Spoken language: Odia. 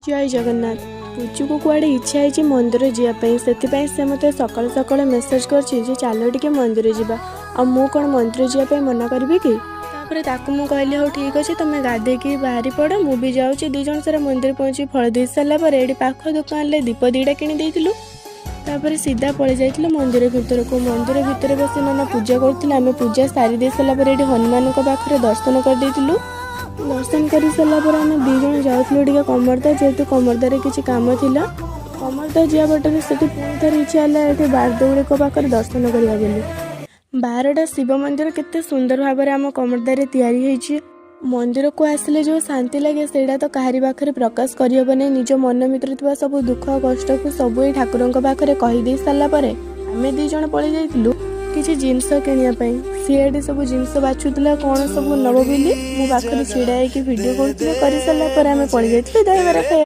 ଜୟ ଜଗନ୍ନାଥ। ପୂଜୁକୁ କୁଆଡ଼େ ଇଚ୍ଛା ହେଇଛି ମନ୍ଦିର ଯିବା ପାଇଁ। ସେଥିପାଇଁ ସେ ମୋତେ ସକାଳୁ ସକାଳୁ ମେସେଜ୍ କରିଛି ଯେ ଚାଲ ଟିକେ ମନ୍ଦିର ଯିବା। ଆଉ ମୁଁ କ'ଣ ମନ୍ଦିର ଯିବା ପାଇଁ ମନା କରିବି କି? ତାପରେ ତାକୁ ମୁଁ କହିଲି, ହଉ ଠିକ୍ ଅଛି, ତମେ ଗାଧେଇକି ବାହାରି ପଡ଼, ମୁଁ ବି ଯାଉଛି। 2 ଜଣ ସାରା ମନ୍ଦିର ପହଞ୍ଚି ଫଳ ଦେଇ ସାରିଲା ପରେ ଏଠି ପାଖ ଦୋକାନରେ ଦୀପ 2ଟା କିଣି ଦେଇଥିଲୁ। ତାପରେ ସିଧା ପଳେଇ ଯାଇଥିଲୁ ମନ୍ଦିର ଭିତରକୁ। ମନ୍ଦିର ଭିତରେ ବସି ନନା ପୂଜା କରୁଥିଲେ। ଆମେ ପୂଜା ସାରି ଦେଇ ସାରିଲା ପରେ ଏଠି ହନୁମାନଙ୍କ ପାଖରେ ଦର୍ଶନ କରିଦେଇଥିଲୁ। ଦର୍ଶନ କରି ସାରିଲା ପରେ ଆମେ 2 ଜଣ ଯାଉଥିଲୁ ଟିକେ କମରଦା, ଯେହେତୁ କମରଦାରେ କିଛି କାମ ଥିଲା। କମରଦା ଯିବା ବାଟରେ ସେଠି ପୁଣି ଥରେ ଇଚ୍ଛା ହେଲା ଏଠି ବାରଦେଉଳିଙ୍କ ପାଖରେ ଦର୍ଶନ କରିବା ବୋଲି। 12ଟା ଶିବ ମନ୍ଦିର କେତେ ସୁନ୍ଦର ଭାବରେ ଆମ କମରଦାରେ ତିଆରି ହେଇଛି। ମନ୍ଦିରକୁ ଆସିଲେ ଯେଉଁ ଶାନ୍ତି ଲାଗେ, ସେଇଟା ତ କାହାରି ପାଖରେ ପ୍ରକାଶ କରିହେବନି। ନିଜ ମନ ଭିତରେ ଥିବା ସବୁ ଦୁଃଖ କଷ୍ଟକୁ ସବୁ ଏଇ ଠାକୁରଙ୍କ ପାଖରେ କହିଦେଇ ସାରିଲା ପରେ ଆମେ 2 ଜଣ ପଳେଇ ଯାଇଥିଲୁ କିଛି ଜିନିଷ କିଣିବା ପାଇଁ। ସିଏ ଏଠି ସବୁ ଜିନିଷ ବାଛୁଥିଲା କ'ଣ ସବୁ ନବ ବୋଲି। ମୁଁ ପାଖରେ ଛିଡ଼ା ହେଇକି ଭିଡ଼ିଓ କରୁଥିଲି। କରିସାରିଲା ପରେ ଆମେ ପଳେଇ ଯାଇଥିଲୁ ଦହିବରା ଖାଇବା।